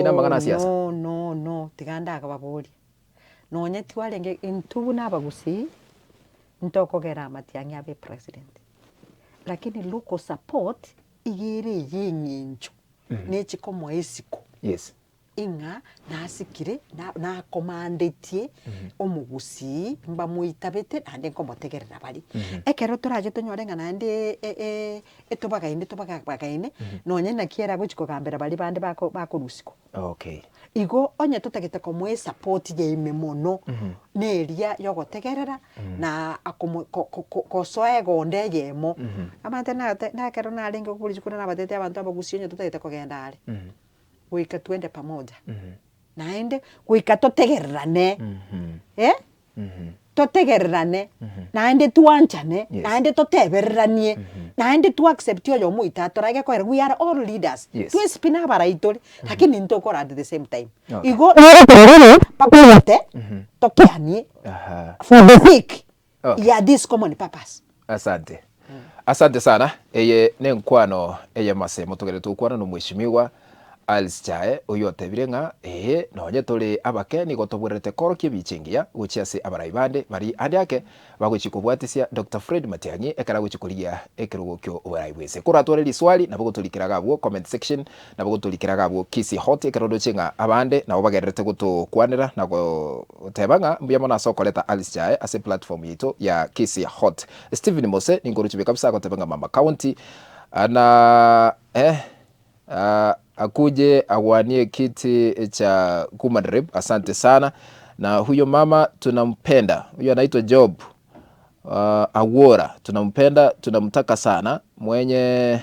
na amang'ana a siasa? No, no, no, tiga ndakababorie. Nonye twarenge intwe buna abagusii, ntokogera amatiang'i abe president, lakini local support iga ere eye eng'encho, nechi komoa esiko. Yes. Ing'a nasikire, na- nakomandetie omogusii, mbamoitabete naende nkomotegerera bare. Ekero torache tonyore ng'a naende e- e- etobagaine tobagabagaine, nonye naki ere agochi kogambera baria bande bako bakorusigwa. Okay. Igo onye totagete komoa esapoti ya ime mono, neria yogotegerera na akomo ko- ko- ko- kosoa egonda eyemo. Amaete nate nekero narenge kobua rituko nabatetie abanto abagusii onye totagete kogenda are. Goika twende pamoja, naende goika totegererane, eh, totegererane, naende twanchane, Yes. naende totebereranie, naende to accept oyomo oito atorage koera we are all leaders, Yes. twensi pi na abarai tore, lakini ntokora at the same time. Okay. Igo nere babwate tokianie Aha. for the sake Okay. ya this common purpose. Asante. Asante sana. Eye nenkwano ey'emase motogerete gokwana nomweshimiwa Alice Chae oyio otebire ng'a ee nonye tore abake nigo tobwererete koorokia ebicha engiya gochia ase abarai bande baria ande ake bagochia kobwatisia Doctor Fred Matiang'i ekero agochia korigia ekerogo kio oborai bwense. Koratware riswali nabo gotorikera iga abwo comment section Nabo gotorikera iga abwo Kisii Hot ekero ndoche ng'a abande nabo bagendererete gotokwanera na goteba ng'a mbuya mono ase okoreta Alice Chae ase platform yaito ya Kisii Hot. Stephen Mose ninkoruchibie kabisa agoteba ng'a Mama County na eh akuje agwanie kiti cha Woman Rep asante sana na huyo mama tunampenda huyo anaitwa Job Awuora tunampenda tunamtaka sana mwenye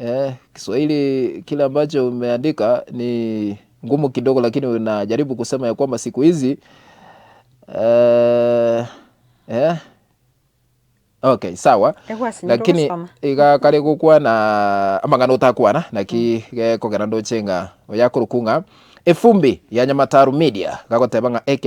Eh, Kiswahili kile ambacho umeandika ni ngumu kidogo, lakini unajaribu kusema ya kwamba siku hizi eh, eh, okay sawa Egwasinyire lakini ogosoma. iga kare gokwana amang'ana otakwana naki gekogera ndoche ng'a oyakorokwa ng'a efumbi ya Nyamataru Media gagoteba ng'a aka.